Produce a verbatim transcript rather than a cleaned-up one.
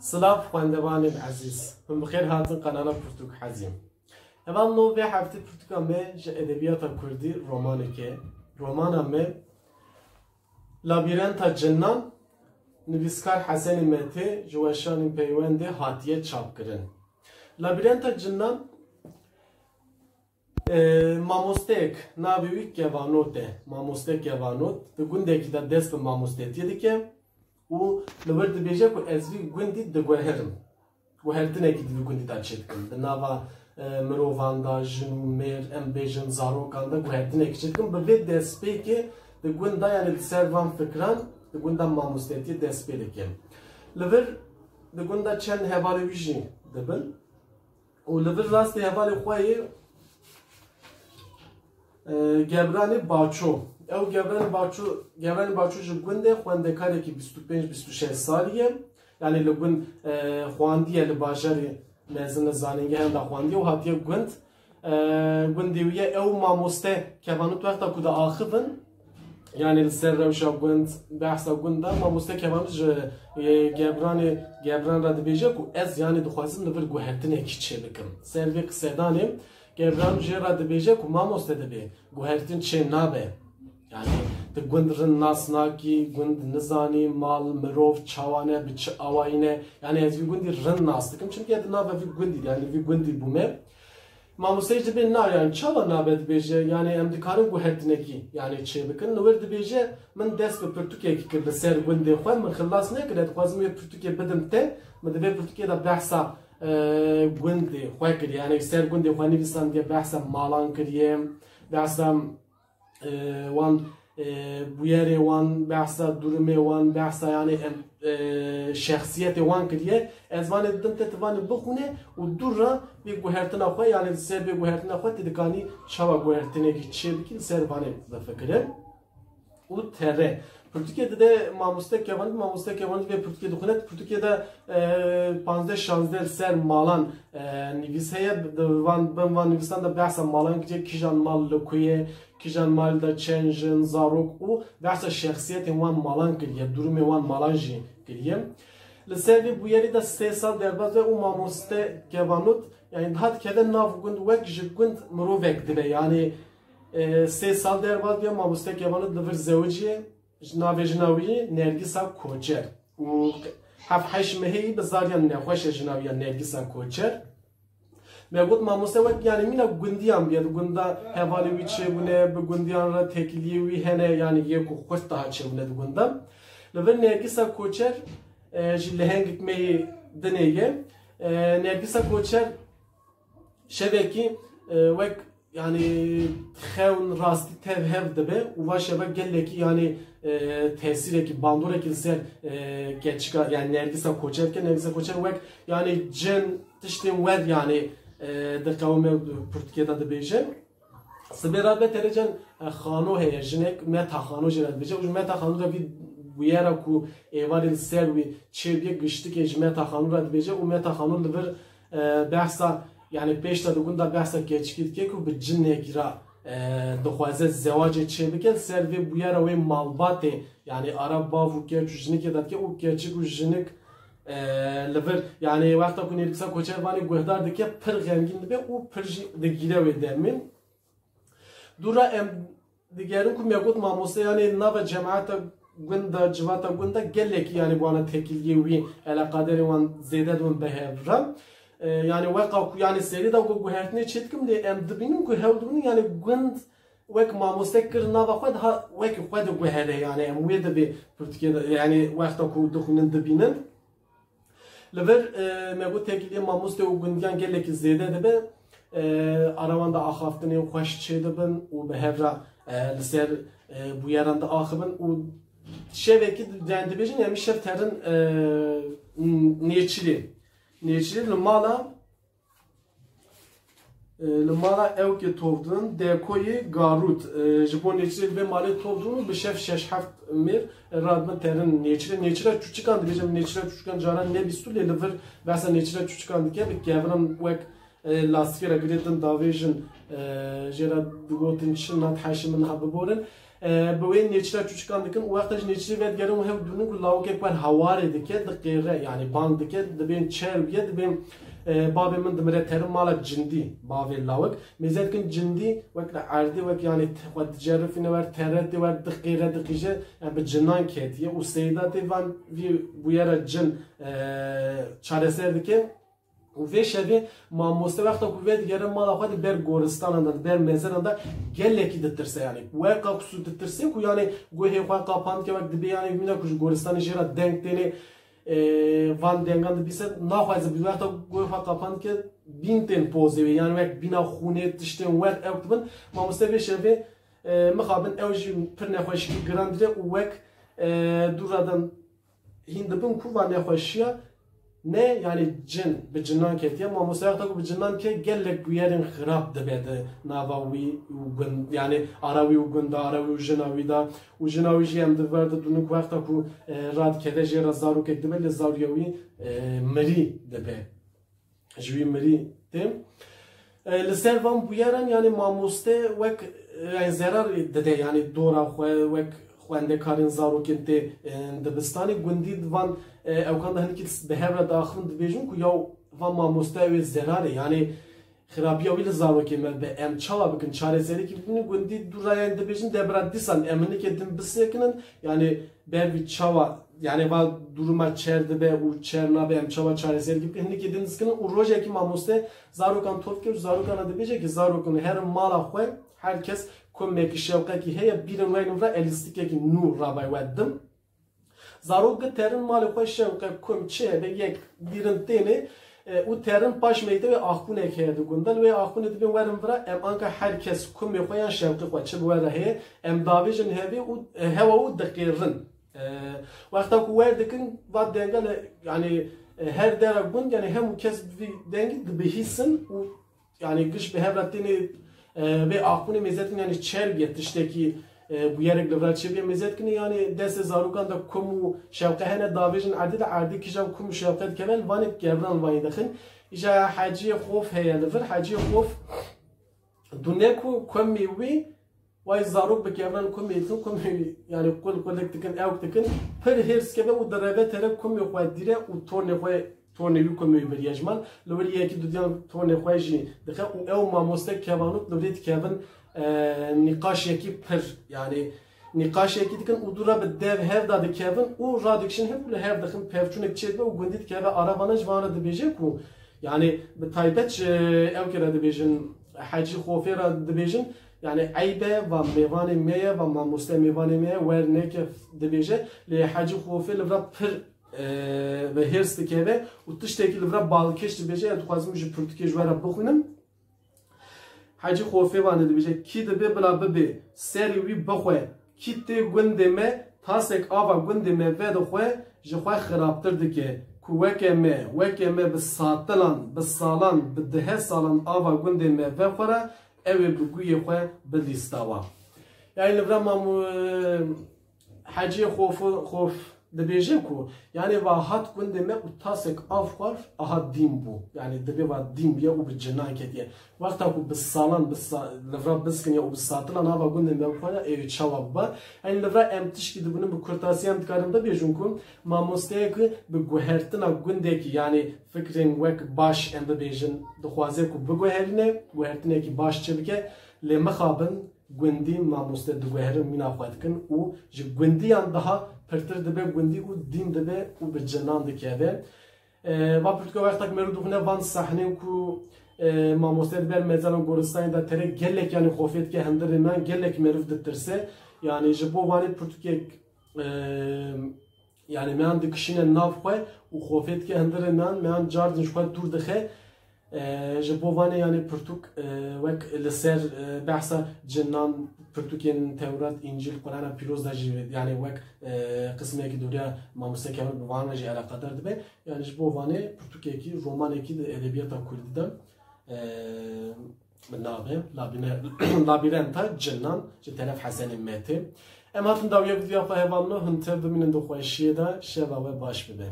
Silav xwendevanên ezîz. Hûn bi xêr hatin kanala Pirtûk Hezî. Heval nû vê heftê pirtûka me ji edebiyata kurdî romaneke. Romana me Labîrenta Cinnan, nivîskar Hesenî Metê ji Weşanî Peywendê hatiye çapkirin. Labîrenta Cinnan, e, mamosteyek, navê wî Kevanot e. Mamoste Kevanot di gundekî de dest bi mamostetiyê dike û li wir dibêje ku ez vî gundî diguherim. Guhertinekî di vî gundî de çêdikim. Di nava, e, mirovan de, jin û mêr, em bêjin zarokan de guhertinekî çêdikim. Bi vê destpêkê di gund de, yanî li ser van fikran di gund de mamostetiyê dest pê dike. Li vir di gund de çend hevalê wî jî dibin. Û li vir rastê hevalê xwe yê, e, Gebranê Baço. Ew Gebranê Baço, Gebranê Baço ji gundê xwendekarekî bîst û pênc bîst û şeş salî ye. Yanî li gund, e, xwandiye li bajarê mezin li zanîngehan de xwandiye û hatiye gund. E, gundê wî ye ew mamoste Kevanot wexta ku diaxivin, yanî li ser rewşa gund, behsa gund de mamoste Kevanot ji, e, Gebranê, Gebran re dibêje ku ez yanî dixwazim li vir guhertinekî çêbikim. Ser vê qisedanê Gebran jê re dibêje ku mamoste dibê guhertin çê nabe. Yanî tu gund rind nas nakî, gund nizanî mal, mirov çawa ne, bi çi awayî ne. Yanî ez vî gundî rind nas dikim. Çimkî ez di nava vî gundî de, yanî vî gundî bûme. Mamosteyê jî dibê na, yanî çawa nabe dibêje, yanî em dikarin guhertinekî, yanî çê bikin. Li wir dibêje, min dest bi pirtûkekî kir li ser gundê xwe, min xilas nekir, ez dixwazim wê pirtûkê bidim te, min di vê pirtûkê de behsa, e, gundê xwe kir, yanî ser gundê xwe nivîsandiye, behsa malan kiriye, behsa, e, wan, e, bûyerê wan, behsa durumê wan, behsa yanî em, e, şexsiyetê wan kiriye. Ez vanê didim te, tu vanê bixwîne û dû re vê guhertina xwe, yanî li ser vê guhertina xwe tu dikanî çawa guhertinekî çê bikî, li ser vanê bifikire û tere. Pirtûkê dide mamoste Kevanot, mamoste Kevanot vê pirtûkê dixwîne. Pirtûkê de, e, panzdeh şazdeh li ser malan, e, nivîs heye. Di van, bin van nivîsan de behsa malan kiriye, kîjan mal li ku ye, kîjan mal de çend jin, zarok û behsa şexsiyetên wan malan kiriye, durumê wan malan jî kiriye. Li ser vê bûyerê de sê sal derbas be û mamoste Kevanot, yanî dihat keve nav gund, wek ji gund mirovek dibe. Yanî, e, sê sal derbas be, mamoste Kevanot li vir zewiciye, ji navê jina wî Nergîsa Koçer. Û heft heşt mehê yî bi zariyan nexweş e jina wî ya Nergîsa Koçer. Me got mamoste wek, yanî mîna gundiyan bûye, di gunda hevalê wî çêbûne, bi gundiyan re têkiliyê wî hene, yanî yê ku xurt daha çêbûne di gunda. Li vir Nergîsa Koçer, e, jî lehengek me yê dinê ye. E, Nergîsa Koçer şevekî, e, wek, yanî xewn rastî tev hev dibe û va şeva gelekî, yanî, e, tesîrekî, bandorekî li ser, e, keçika, yanî Nergîsa Koçer dike. Nergîsa Koçer wek, yanî cin, tiştên wer, yanî, e, diqewime, pirtûkê de dibêje. Sibê re be terê cen, e, Xano heye, jinek Meta Xano jê re dibêje. Û ji Meta Xano re vî bûyera ku êvarê li ser wî çêbûye, giştikê ji Meta Xano re dibêje û Meta Xano li vir, e, behsa, yanî pêş de di gunda behsa keçikî dike ku bi cinekî re, e, dixwaze zewacê çêbike. Li ser vê bûyera wê malbatê, yanî ara bav û keç û jinikê de dike û keçik û jinik, e, li vir, yanî wexta ku Nergîsa Koçer vanê guhdar dike, pir xemgîn dibe û pir jî digîre wê demê. Dû re em digerin ku me got mamoste, yanî nava cemaeta gund de, civata gund de gelekî, yanî bi wana têkiliyê wî, eleqaderên wan zêde dibin bi hev re. E, yanî weqa ku, yanî serî de ku guhertinê çêdikim, lê em dibînin ku hewl dibînin, yanî gund wek mamoste kir nava xwe, daha wekî xwe diguhere, yanî em wê di vê pirtûkê de, yanî wexta ku dixwînin dibînin. Li vir, e, me got têkiliyê mamoste û gundiyan gelekî zêde dibe. E, ara wan de axaftinên xweş çêdibin û bi hev re, e, li ser, e, bûyeran diaxivin û şevekî, yani dibêjin, em îşev terin, e, Nêçîrê. Nêçîrê li mala, e, li mala ewkê tovdin, Dekoyê Garût, e, ji bo Nêçîrê li vê malê tovdin û bi şev şeş heft mêr, e, radibin terin Nêçîrê. Nêçîra çûçikan dibêjin, Nêçîra çûçikan caran nebîstû, lê li vir behsa Nêçîra çûçikan dike, bi keviran wek, e, lastîkê re girê din davêjin, e, jê re digotin çi, na diheşin min niha biborin. E, bi wê nêçîra çûçikan dikin û wexta ji nêçîrê vedigerin û hev dûnin ku lawikek wer hewarê dike, diqêre, yanî bang dike, dibên çer bûye, dibên, e, bavê min dimire, terin mala cindî, bavê lawik. Mêze dikin cindî, wek li erdê, wek yanî te-, xwe dicerifîne wer, teretê wer, diqêre, diqîje, yani bi cinan ketiye û seyda tê van vî bûyera cin, e, çareser dike. Û vê şevê mamoste wexta ku vedigere mala xwe, di ber goristanan de, di ber mezenan de gelekî ditirse, yanî weka ku sû ditirse ku yanî guhê xwe qapan dike, wek dibê yanî wîna ku ji goristanê jê re deng tênê, e, van dengan dibîse, naxwaze bi wexta guhê xwe qapan dike, bîn tên pozê wê, yanî wek bîna xûnê, tiştên wer ew dibin. Mamoste vê şevê, e, mixabin ew jî pir nexweşîkî giran dide û wek, e, dûra de hîn dibin ku va nexweşiya ne, yanî cin, bi cinan ketiye. Mamoste wexta ku bi cinan ke gelek bûyerên xirab dibe di nava wî û gund, yanî ara wî û gunda, ara wî û jina wî de. Û jina wî jî em di ver de dûnin ku wexta ku, e, radikeve jê re zarokek dibe, lê zaroya wî, e, mirî dibe. Ji wî mirî têm. E, li ser van bûyeran, yanî mamoste wek, e, yani zerar dide, yani dora xwe, wek xwendekarên zarokên tê, e, dibistanê, gundî di van, e, ewkan de hinekî bi hev re diaxivin, dibêjin ku yaw van mamoste ew ê zerar e, yani xirapiya wî li zarokê me be, em çawa bikin, çareserîkî bibînin, gundî dû rayên dibêjin, debra dîsan em hinekê din bisekinin, yani ber vî çawa, yani va duruma çer dibe û çer nabe, em çawa çareserîkî bikin, hinekê din diskinin û rojekî mamoste zarokan top dike û zarokan re dibêje ki zarokon herin mala xwe, her kes komekî şewqekî heye, bîrin weynin re elîstikekî nû rabay we dim. Zarok diterin malê xwe, şewqe, kum çi hebe yek bîrin tênê, e, û terin paş meytewê axûnek heye di gunda. Li wê axûnê dibên werin vira, em anka her kes kumê xwe yan şewqê xwe çi bi we re heye, em davêjin hevê û, e, hewa û diqêrin. E, wexta ku wer dikin, va denga li, yani, e, her dera gund, yani hemû kes bi vî dengî dibihîsin û yani giş bi hev re tênê, e, vê axûnê mêze dikin, yani çer bûye, tiştekî, e, bûyerek li vir çêbûye, mêze dikin, yani destê zarokan de kum û şewqe hene, davêjin erdê de, erdê kîjan kum û şewqe dikeve, li vanê kevran li vanê dixin. Îja heciyê xof heye li vir, heciyê xof dûne ku kumê wî, way zarok bi kevran kumê dikin, kumê wî, yani qul qulik dikin, ewk dikin, pir hêrs dikeve û direve tere kumê xwe dîre û tornê xwe, tornê wî kumê wî biriye ji mal. Li wir yekî dudiyan tornê xwe jî dixe û ew mamoste kevanût li wirê dikevin, e, nîqaşekî pir, yani nîqaşekî dikin û dû re bi dev hev de dikevin û radikişin hev û li hev dixin, pevçûnek çêdibe û gundî dikeve ara vana, ji van re dibêje ku, yani bi taybet ji ewkê re dibêjin, Hecî Xofê re dibêjin, yani eyb e, va mêvanê me ye, va mamoste mêvanê me ye, wer neke dibêje. Lê Hecî Xofê li vir re pir, e, bi hêrs dikeve û tiştekî li vir re balkêş dibêje, ez dixwazim ji pirtûkê ji we re bixwînim. Hecî Xofê vanê dibêje, kî dibe bila bibe, serê wî bixwe, kî tê gundê me, tasek ava gundê me vedixwe, ji xwe xirabtir dike, ku weke me, weke me bi satilan, bi salan, bi dihe salan ava gundê me vexwe re, ew ê bi guyê xwe bilîstawa. Yani li vir re mam, e, Heciyê Xof, Xof dibêje ku, yani va hat gundê me û tasek av xwar, aha dîn bû. Yani dibê va dîn bûye û bi cinan ketiye. Wexta ku bi salan, bi sa-, li vir re biskiniye û bi satilan ava gundê me bixwara, ê çawa biba? Yani li vir re em tişkî dibînin, bi kurtasî em dikarin bibêjin ku mamosteyek bi guhertina gundekî, yani fikrên wek baş em bibêjin, dixwaze ku biguherîne, guhertinekî baş çi bike, lê mixabin, gundî mamoste diguherin, mîna xwe dikin û ji gundiyan daha pirtir dibe gundî û dîn dibe û bi cinan dikeve. E, va pirtûka wextek meriv dixwine van sahnên ku, e, mamoste di ber mezelan goristanê de tere gelek, yani xofê dike hundirê me, gelek meriv ditirse. Yani ji bo vanê pirtûkek, e, yani meyan dikişîne nav xwe û xofê dike hundirê meyan, meyan cardin ji xwe dûr dixe. E, ji bo vanê, yani pirtûk, e, wek li ser, e, behsa cinan, pirtûkên Tewrat, Încîl, Qur'ana Pîroz de jî, yani wek, e, qismekî dûriya mamoste Kemal bi van re jî eleqedar dibe. Yani ji bo vanê pirtûkekî, romanekî di edebiyata kurdî de, e, bi navê Labine-, Labirenta Cinan ji teref Hesenê Metê. Em hatin dawiya vîdyoya xwe hevalno, hûn tev bimînin di xweşiyê de, şeva we baş bibe.